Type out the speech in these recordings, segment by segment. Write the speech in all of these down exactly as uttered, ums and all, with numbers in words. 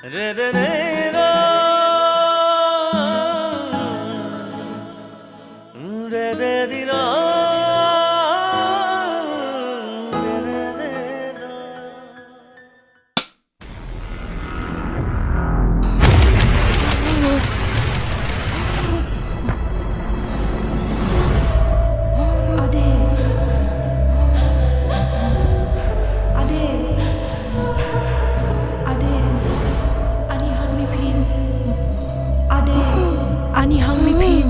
Ade. Ade. Ade. Ani hang ni phin. Ade. Ani hang ni phin.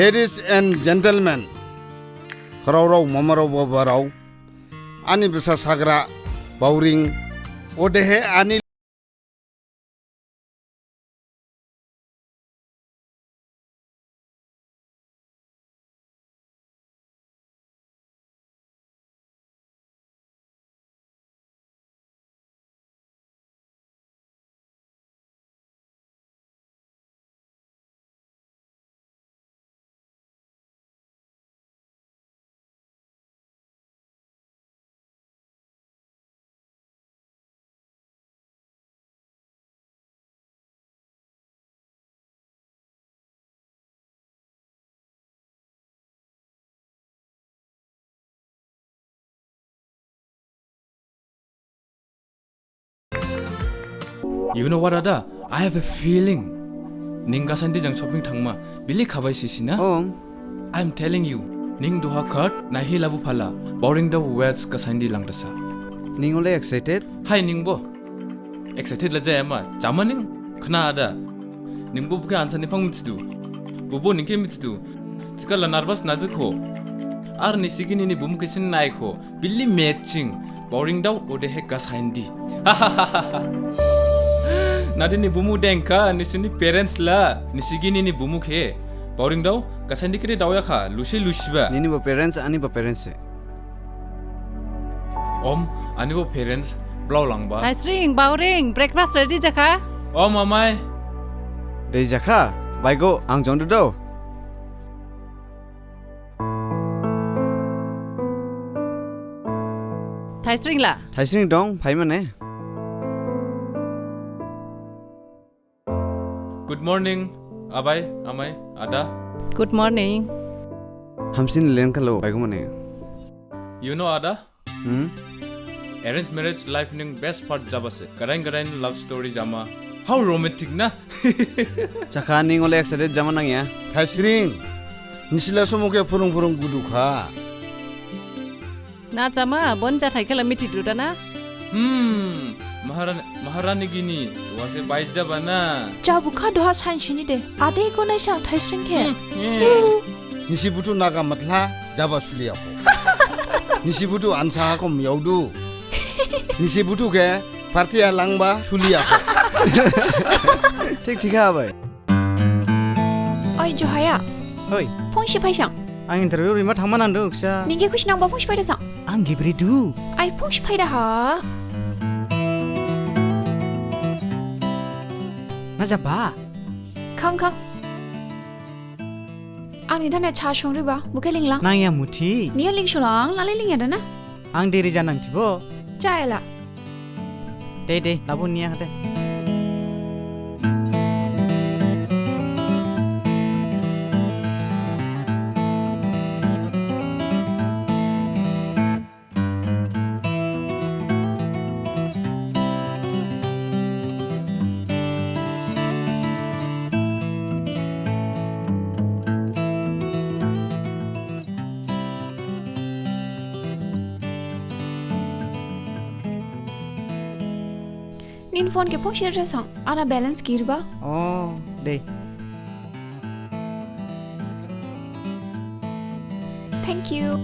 Ladies and gentlemen, khraorao, mamarao, babarao, ani bsa sagra Baoring, odehe ani You know what, Ada? I have a feeling. Ning Gasaindi jang shopping thangma, bili khabai sisi na? Om. I'm telling you, ning duha card naihi labu phala, Baoring da weds Gasaindi langdasa. Ning ole excited? Hai ningbo. Excited la jaya ma, jama ning? Khna Ada. Ningbo bokhe ansa ni phang mithidu. Bobo ningkhe mithidu. Thikhala nervous najikho. Ar nisi gini ni bumu khe sin naikho. Bili matching. Baoring dao odehe Gasaindi. Nadi ni bumu dengkha, nisi ni parents la. Nisi gini ni bumu khe. Baoring dao, Gasaindi khe de daoyakha. Lusi lusiba. Nini bo parents, ani bo parents se. Om, ani bo parents, blao langba. Thaisring, Baoring, breakfast ready jakha? Om, amai. Dei jakha, baigo, ang jongdu do. Thaisring la? Thaisring dong, phaimane. Good morning, abai, amai, ada. Good morning. Hamsin len khalo, baigumane. You know, ada? Hmm? Arranged marriage life ning best part jabase. Gadain gadain love story jama. How romantic na? Jakha ning ole excited jama nangya. Thaisring, nisila somo khe phurung phurung gudukha. Na jama, bon jathai khe la mithidu da na? Hmm, Maharani, Maharani gini, duha se bai jaba na. Jabukha duha sainsi ni de, adei ko naisang Thaisring khe. Hmm, eh. Nisi buthu naga mathla, jaba suliyakho. Nisi buthu ansa hakhom yaodu. Nisi buthu khe, party ha langba suliyakho. Thik thik ha bai. Oi, Johaya. Oi. Phongsi phaisang. Ang interview rima thangma nangdu, kisa. Ning khe khusi nangba phongsi phaida sang. Ang gibri du. Ai, phongsi phaida ha. Na jaba? Kham, kham. Ang ni thane cha songriba, bokhe linglang. Nangya muthi. Niya lingsolang, nalai lingya dana. Ang deri janang thibo. Chayala. Dei, dei, labo niya hade. Nin phone khe phongsi resa sang, ana balance giriba. Oh, dei. Thank you.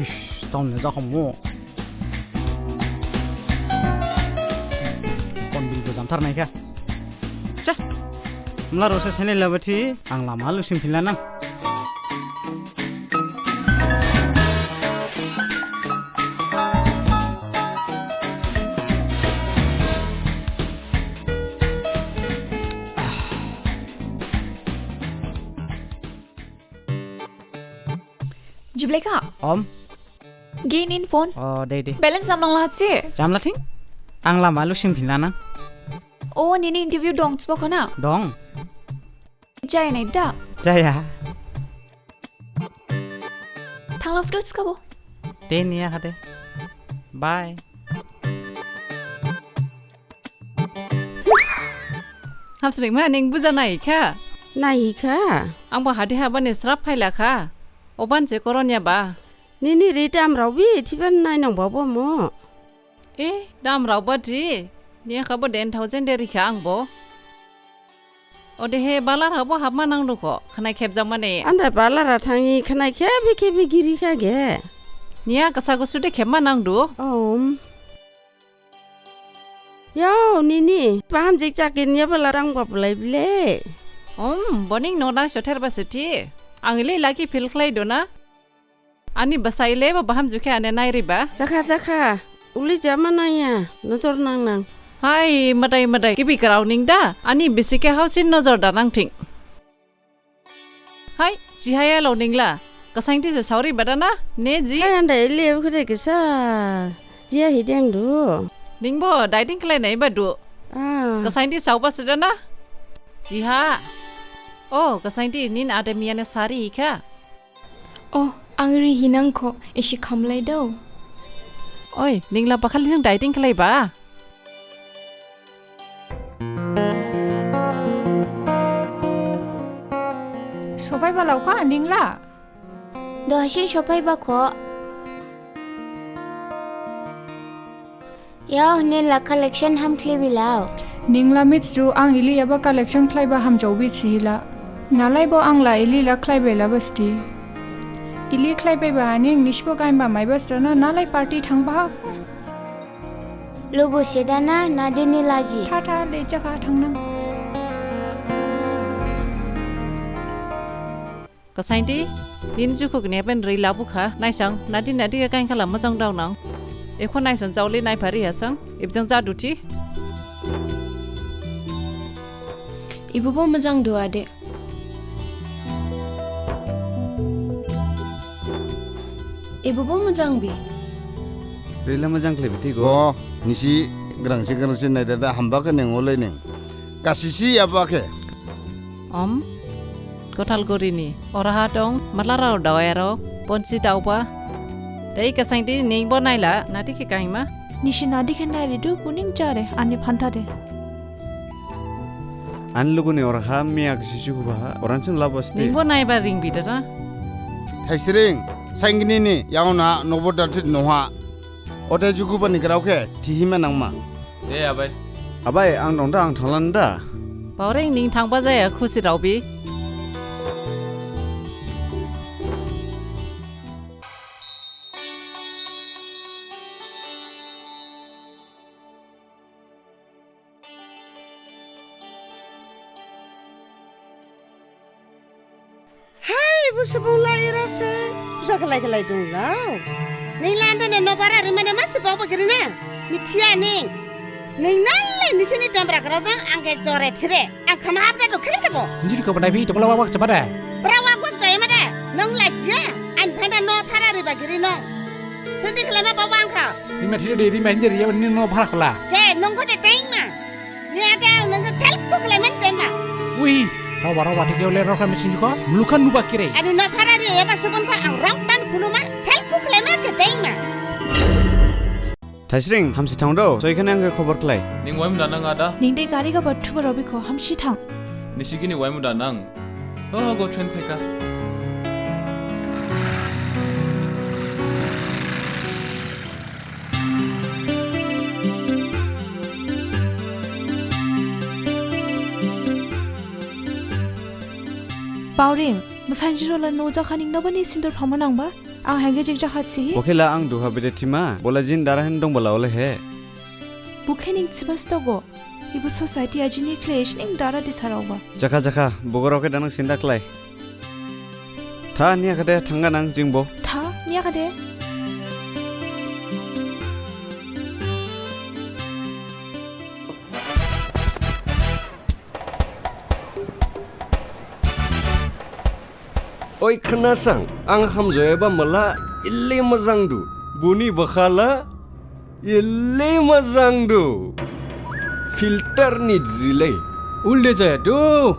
Ish, town le jakhomo. Phone bill bo jamthar naikha. Cha. Mla rose sene labathi, ang lama lusing philanang. Jibleka? Om. Ge nin phone. Oh, dei, dei. Balance jamlang lahat se. Jamlathing? Ang lama lusing philanang. Oh, nini interview dong, sbo khona? Dong. Jaya nai da? Jaya. Thangla fruits kabo. Te niya khade. Bye. Hamsring ma ning buja nai kha? Nai kha. Ang bo hadi haba ni srap phaila kha. Oban je koron ya ba. Nini ri dam rao bi thiban nai nang ba bo mo. Eh, dam rao ba di. Niya kha bo ten thousand de ri kha ang bo. Odehe balar habo hapma nangdu kho, khanai khepjak mane. Anda balar a thangi khanai khebe khebe giri kha ge. Niya kasa gusu de khepma nangdu. Om. Yao, nini, baham jik chakin ya bala rang ba bulai bile. Om, boning no dang sother ba seti. Ang ile lagi feel khlai dona. Ani basaile ba baham jukhe ane nairiba. Jakha, jakha. Uli jama nangya. Nojor nang nang. Hai, madai, madai. Kibi karau ning da. Ani bisike hausin nojor da nang thing. Hai, jihaya lo ningla. Kasaingti je sauri badana. Ne ji. Hai, anda ili ebu khude kisa. Jia hideng du. Ningbo, dieting khlai nai badu. Ah. Kasaingti sauba sedana. Jiha. Oh, kasaingti nin ade miyane sari ikha. Oh, ang ri hinang kho, isi khamlai dao. Oi, ningla bakhali jang dieting khlaiba? Sophaiba laokha, ningla? Dohasin sophaiba kho. Yao, ningla collection ham khlaibi lao. Ningla mithidu ang ili yaba collection khlaiba hamjaobi thila. Nalaibo angla ili la khlaibai la basti. Ili khlaibai ba ning nisibo gainba maiba stana nalai party thangba. Lugu sedana nadini laji. Tha tha de jakha thangnang. Kasaingti, nin jukhuk ne pen ri labukha, naisang, nadi nadi ka kain khala majang daonang. Ekho naisang jaoli nai phari hasang, ibjang jadu thi. Ibubo majang du ade. Ibubo majang bi. Rila majang khlaibi thi go. Bo, nisi grangsi grangsi nai dada hamba khe ning olai ning. Kasisi yaba khe. Om, Kothalguri ni. Oraha dong, matlarao daoyarao, ponsi daoba. Tei kasaingti ningbo naila, nadi khe kaima. Nisi nadi khe nairidu, buning jare, ani phantha de. Ani lugu ni oraha miya kisi jukuba, oransing labos de. Ningbo naiba ringbi dada. Thaisring, saingini ni, yaona, nobo dathit noha. Ode jukuba ni grao khe, thihima nangma. De, abai. Abai, ang dong da, ang thanglan da. Baoreng ning thangba jaya khusi raobi. Ebo subung lai era se, puja khlai khlai dong lao. Ning landa ne no bhara rimane masi baoba giri na. Mithiya ning. Ning nalai nisini dambra grao jang ang khe jore thire. Ang khama hapda do khere khe bo. Hinjiri kho banai phi, tebala wak wak chaba da. Bra wak wak jaya ma da. Nong lajia. Ang phanda no bhara riba giri nong. Sindi khlai ma baoba ang kha. Rima thire de, rima hinjiri ya ni no bhara khola. Ke nong kho de teng ma. Ni ada nang thelku khlaiman den ma. Ui, rawa rawa thik yo le rawa khlaiman sinju ko. Mulukan nuba kire. Ani no bhara ri eba subun ko ang rong tan khuluma thelku khlaima ke den ma. Thaisring, hamsi thang do. Soi khane ang khe khobor khlai. Ning waimu da nang ada. Ning de gari ga bathu ba robi ko hamsi thang. Nisi gini waimu da nang. Oh, go train phaikha. Baoring, masainjik rao la no jakha ning nabani sindur phama nangba? Ang henge jik jakha thihi? Bo khe la ang duha bede thima, bo la jini dara hin dongba la ole he. Bo khe ning thiba stogo. Ebo society ajini khlaihi ning dara disa raoba. Jakha jakha, bo grao khe da nang sinda khlai. Tha niyakhade thangga nang jingbo. Tha niyakhade. Oi khnasang, ang hamjaoyaba mala ilei majang du. Boni bkhala ilei majang du. Filter ni jilai. Ulde jaya du.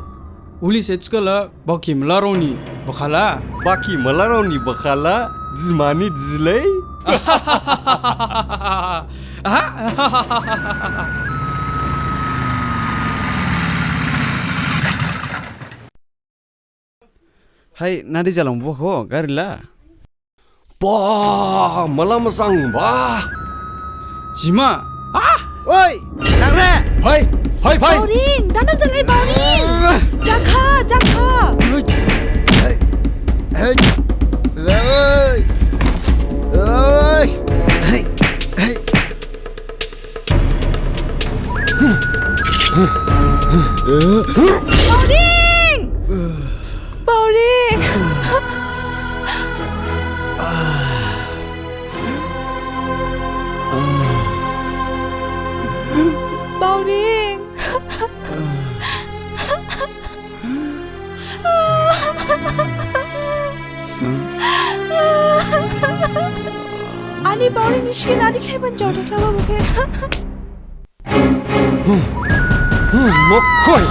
Uli se thikhala baki mala rao ni bkhala. Baki mala rao ni bkhala jimani jilai. Hai, nadi jalang bo kho, gari la. Ba, mala majang ba. Jima. Ah! Oi, nang re. Phai, phai, phai. Baoring, danam jalai Baoring. Jakha, jakha. Hey, hey, hey, hey. Hey, hey. Baoring! Baoring! Baoring! Ani Baoring ni skin ani khlaiban jao da khlaiba bo khe. Nokhoi.